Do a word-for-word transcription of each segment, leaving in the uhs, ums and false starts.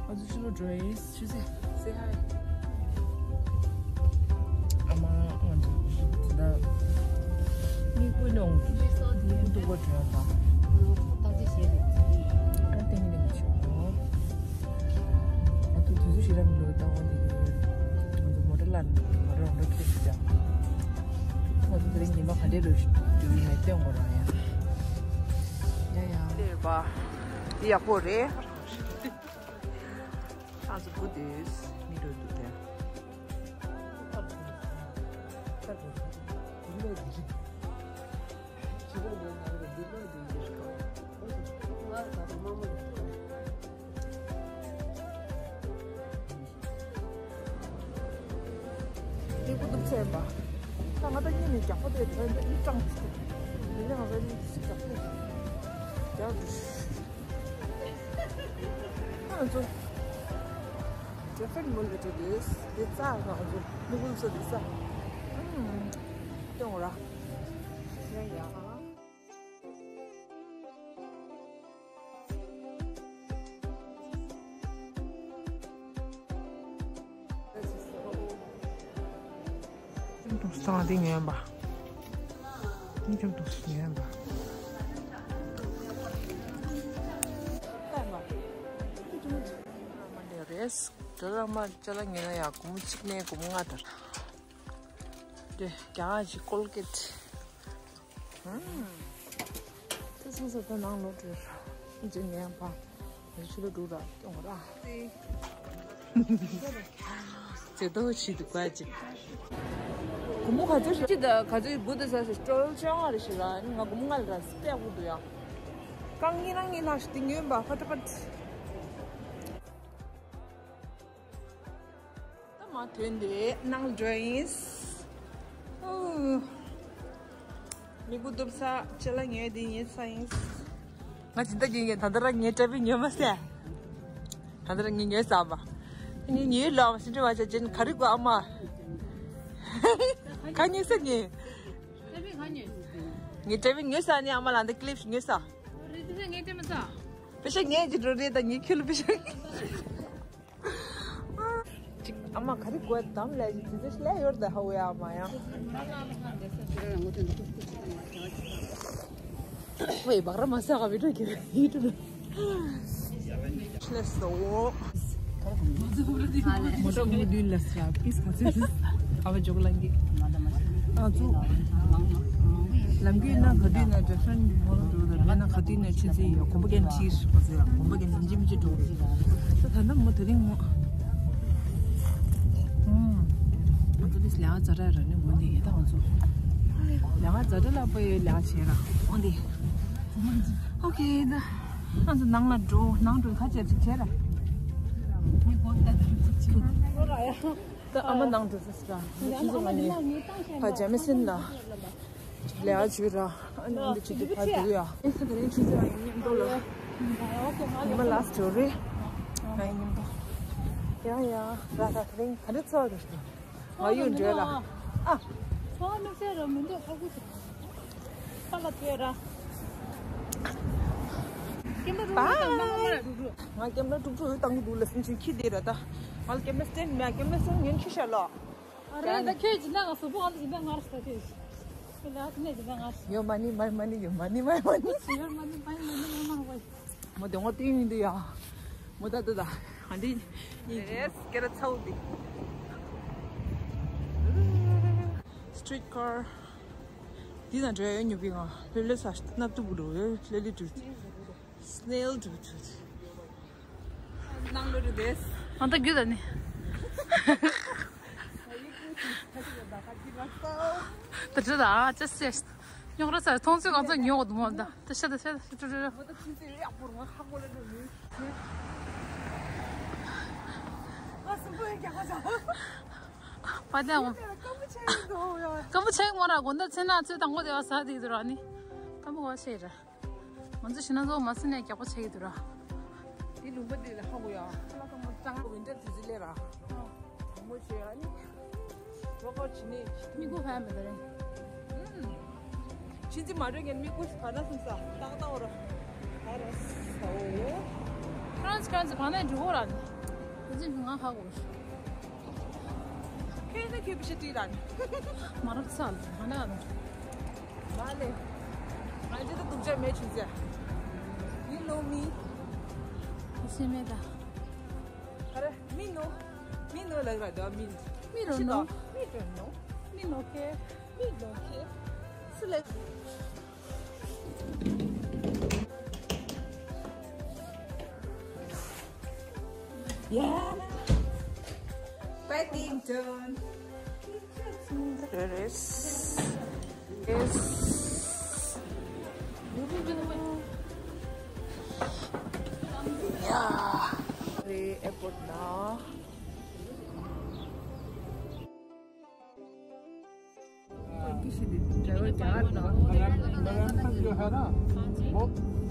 ཨ་ཚོ་ཕྱི་ལོགས་འགྲོ་ཡིན། ཆུ་ཚོད། Say hi. ཨ་མ། ང་ཚོ་ད་མིག་དཔེ་ནང་སྡུག་པ་འགྲོ་ཡ་ད། ཨ་ཏིང་ཏིང་ཆུ་གོ། ཨ་ཏིང་ཏིང་ཆུ་གོ། ང་ཚོ་དུས་ཚོད་ཞིག་རག་མི་འདུག་ད་འོ་དེ་གི་ང་ཚོ་མོ་ཊ་ལ་མོ་ཊ་འགྲོ་ཁྱེར་ཞིག་ད། ང་ཚོ་དེ་རིང་ཉི་མ་ག་འདྲའི་ལོ་ཞིག་འགྲོ་ཡིན་མེད་སྟོན་དགོས་ར་ཡ། ཡ་ཡ། ལེ་བ། འདི་ཡག་པོ་རེད། ཨ་ཚོ་བུ་དུས་མི་འགྲོ་འདུག་དེ། ལེགས་པོ་འདུག་ཚེ་པ། ད་ང་ད་གཉིས་ནས་རྒྱག་པ་དེ་དོན་དེ་ཨི་ཀྲང་ཞིག་དེ་ལས་ང་ཚ་ནི་ཞིག་རྒྱག་པོ་རྒྱག་འདུག་ང་ཚོ་ཇེ་ཧྥན་མོལ་ལ་འགྲོ་དུས་དེ་རྩ་ང་ཚོ་ནུ་གུ་ཚོ་དེ་རྩ་ཨམ་སྟོན་ར་ཡ་ཡ། ཁྱོད་དུང་སང་དེ་ཉོན་པ། ཁྱོད་དུང་སང་ཉོན་པ། མ་འདྲ་རེད། དེ་ལ་མ་ཅ་ལག་ཉོས་ན་ཡ་སྒོར་མོ་གཅིག་ནས་སྒོར་མོ་ལྔ་དར། དེ་རྒྱ་གར་གྱི་ཀོལ་གེད། ཨུམ། ཚེ་སོང་ས་ད་ནང་ལོག་འགྲོ་ར། ཨིན་ཇི་ནས་ཕ། ང་ཆུ་ལོ་འགྲོ་ར་སྐྱོང་ར། ཚེ་ཏོ་ཆི་འདུག་ག་ཅིག་སྒོར་མོ་ག་ཚོད་ཞིག་ཅི་ད་ག་ཚོད་བུ་དུ་ས་སི་སྤྲོ་ལོ་ཆོས་ང་རེ་ཞིག་ར་ང་སྒོར་མོ་ལྔ་ལ་ར་སི་པེག་བུ་དུ་ཡ། རྐང་གཉིས་རང་གཉིས་ལྷག་ཞིག་དེ་ཉོས་པ་ཕ་ཏྲ་ཕ་ཏྲ། ད་མ་ཐོན་ཏེ་ནང་འགྲོ་ཡིན། ཨུ། མི་གུ་གཏུབ་ས་ཅ་ལག་ཉོས་ཏེ་ཡིན་ས་ཡིན། ང་ཇི་ལྟར་ཡིན་ངེས་ད་ལྟ་ར་ངའི་ཊེབ་ལི་ཉོས་མ་སྲིད། ད་ལྟ་ར་ངས་ཉོས་ས་པ། ངས་ཉོས་ལ་མ་སྲིད་འདྲི་བ་བྱ་ཅན་ག་རེ་དགོས་ཨ་མ། ག་ཉོས་ས་ངས། ཊེབ་ལི་ག་ཉོས། ངས་ཊེབ་ལི་ཉོས་ས་ནི་ཨ་མ་ལ་འདི་ཀི་ལིབ་ཉོས་ས། རེད་དེ་ངས་ཊེབ་ལི་མ་ས། པེ་ཤ་ངས་ཀྱི་འགྲོ་རེད་ད་ངས་ཁྱོད་ལ་པེ་ཤ། ཅིག་ཨ་མ་ག་རེ་དགོས་དམ་ལས་ཀྱི་དུས་ཚོད་ལས་ཡོར་ད་ཧ་ཝེ་ཨ་མ་ཡང་། ཝེ་བག་ར་མ་ཟ་ག་བི་ཏྲ་གི་ཡི་ཏུ་ལས་སོ། མོ་ཊ་མུ་དུན་ལ་ས་པིས་ག་ཚོད་ཨ་བ་འཇོག་ལང་གི། ཨ་ཚོ། ལམ་གི་ན་ག་དུས་ན་ཇེ་ཧྥན་མོ་ལ་འགྲོ་ད་མེད་ན་ག་དུས་ན་ཆུ་ཚོད་ཡོད་གོམ་པ་གན་ཁྲིར་མ་ཟེར་གོམ་པ་གན་ནམ་ཅི་མི་ཅི་འགྲོ་རེད། ད་ད་ན་མོ་དེ་རིང་མོ། ཨུམ། ང་ཚོ་ལིས་ལས་ཨ་ཛ་ར་ར་ནི་མོ་ནི་ཡེ་ད་ང་ཚོ་ལས་ཨ་ཛ་ར་ལ་པོ་ཡེ་ལས་ཨ་བྱེད་ར་མོ་འདི། ཨོ་ཁེ་ད་ང་ཚོ་ནང་ལ་འགྲོ་ནང་འགྲོ་ཁ་ཅིག་ཅིག་བྱེད་ར། ད་ཨ་མ་ནང་འགྲོ་ས་སི་ར། ང་ཚོ་ང་ནི་ཕ་ཇ་མི་སིན་ལ་ལས་ཨ་ཇུ་ར། ཨ་ནི་འདི་ཅི་དུ་ཕ་དུ་ཡ། ཨེ་ས་དེ་རིང་ཆུ་ཚོད་ཡིན་མདོ་ལ། ཉི་མ་ལ་སི་ཇོ་རེ། ང་ཡིན་མདོ། ཡ་ཡ་ར་ད་དེ་རིང་ག་འདྲ་ཚོར་རེ། ང་ཡུལ་འགྲོ་ལ། ཨ། ཚོགས་མི་སེ་ར་མི་འདུག་ཧ་གོ་ཚོ། ཁ་ལ་ཐོས་ར། ཀེམ་ར་རུ་རུ་དང་མ་མ་ར་རུ་རུ། ང་ཀེམ་ར་དཀྲུག་དཀྲུག་ཡོད་བཏང་གི་འདུག་ལ་སེམས་ཅན་ཁྱི་དེ་ར་ད། ང་ལ་ཀེམ་ར་སྟེང་མེད་ཀེམ་ར་སྟེང་ཉོན་ཁྱི་ཤ་ལོ། ཨ་རེ་ད་ཁྱོད་ཇི་ལྟ་ང་སུ་པོ་ང་ལ་ཇི་ལྟ་ང་ར་ས་ཁྱོད། ཁྱོད་ལ་ཁྱི་ནས་ཇི་ལྟ་ང་ར། ཡོད་མ་ནི་མ་མ་ནི་ཡོད་མ་ནི་མ་མ་ནི། ཡོད་མ་ནི་མ་མ་ནི་ཡོད་མ་ནི། མོ་དེ་ངོ་ཏིང་ཡིན་འདི་ཡ། མོ་ད་ད་ད། ཨ་འདི། ཡེས་ཀེ་ར་ཚའུ་འདི། སི་ཊི་རིཊ་ཀར། འདི་ན་འགྲོ་ཡ་ཡོད་ཉོ་པི་ང་། ལྷོད་ལྷོད་ས་སྣབས་ཏུ་བུ་རུ་ཡོད་ལྷོད་ལྷོད་དུ། སི་ནེལ་དུ་དུ། ནང་ལོ་རུ་དེས། ཨ་ད་རྒྱུ་ད་ནི། ད་ཅི་ད་ཨ་ཅི་སེ། ཉོག་ར་ས་མཐོང་ཚོད་གང་ཚོད་ཉོག་དུ་མོ་ད། ད་ཤ་ད་ཤ་ད་ཤ་ད་ཤ་ད། མོ་ད་ཚིག་ཚིག་ཡག་པོ་ང་ཧ་གོ་ལ་ནི་མི། ང་སུ་པོ་ཡི་རྒྱག་པ་ཟ། པ་ད་ངོ་། སྐམ་པོ་ཆེ་ཡིན་འདུག་ཡ། སྐམ་པོ་ཆེ་མོ་ར་དགོན་ད་ཚེ་ན་ཚེ་དང་པོ་དེ་བ་ཟ་དེ་དུ་ར་ནི། སྐམ་པོ་བ་ཆེ་ར། ང་ཚོ་ཤི་ན་ཚོ་མ་སི་ནས་རྒྱག་པོ་ཆེ་གི་དུ་ར། དེ་ལུང་པ་དེ་ལ་ཧ་གོ་ཡ། ཁ་ལག་སྐམ་པོ་ཅང་ཝིན་ཊར་དུས་ཚོད་ལས་ར། དྲང་མོ་བྱོས་ཨ་ནི། རོ་ཀོ་བྱེད་ནི། མི་གུ་ཕན་མི་དེ་རེད། ཨུམ། ཕྱིན་ཅི་མ་འགྲོ་ངན་མི་གུ་ཕ་ན་སུམ་ས་ཏག་ཏག་འོ་ར། ཁ་རེ་སོ། ཁ་རེ་སོ་གང་ཚེ་གང་ནས་འགྲོ་གོ་ར་ནི། དེ་ཚེ་ང་ཧ་གོ། ཁྱེད་ནི་ཁྱེད་བི་ཤ་ཏི་ར་ནི། མ་རབས་ཚ་ལ་གང་ནས་ཨ་ནི། མ་ལེ། ང་ཅི་ད་སྡུག་ཅག་མེད་བྱུང་ཚེ། You know me. ཤེས་མེད་ད། ཨ་རེ། མི་ནོ། མི་ནོ་ལ་ར་ད་མི་ནོ། མི་རོ་ནོ། མི་རོ་ནོ། མི་ནོ་ཁེ། མི་ནོ་ཁེ། སུ་ལེ། Yeah. Paddington. There is. Yes. Yeah. The airport now. अगर अगर जो है ना, वो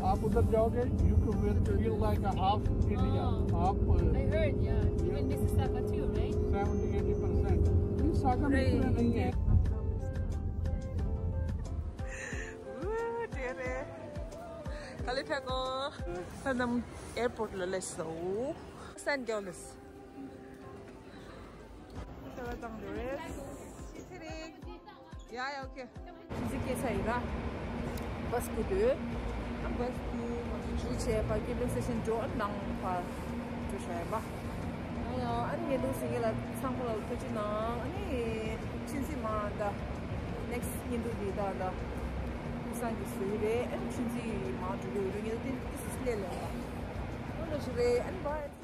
आप उधर जाओगे, you will feel like a half India. आप I heard, yeah. Even Mississauga too, right? Seventy eighty percent. ये सागर में इतना नहीं है। Ooh, dear. Kalipeko. Sanam airport lo leso. San Jones. ཡ་ཡ་ཨོ་ཁེ། ཅི་ཟིག་སྐྱེས་ས་ཡིན་ར། བྷ་སི་ཀུ་དུ། བྷ་སི་ཀུ་ཞུ་བྱས་པ་ཀེ་བིན་སི་ཊེ་ཤན་འགྲོ། ཨ་ནང་ཕར་འགྲོ་བྱ་ཡིན་པ། ཡ་ཡ་ཨ་ནི་ངས་འདུག་ཟིན་གྱི་ལ་ཚང་མ་ལ་ཐུགས་རྗེ་གནང་། ཨ་ནི་ཆུ་འཛིན་མ་ད་ནེག་སི་ཊི་ཉིན་དུ་དེ་ད་ད་ཀུན་བཟང་གི་བཟོ་གི་རེད། ཨ་ནི་ཆུ་འཛིན་མ་འགྲོ་གི་ཡོད་རེད། ངས་ད་དེ་ཏི་སི་ལས་ལས་ལ་ཨ་ནི་ཞིག་རེད། ཨ་ནི་བྷའི།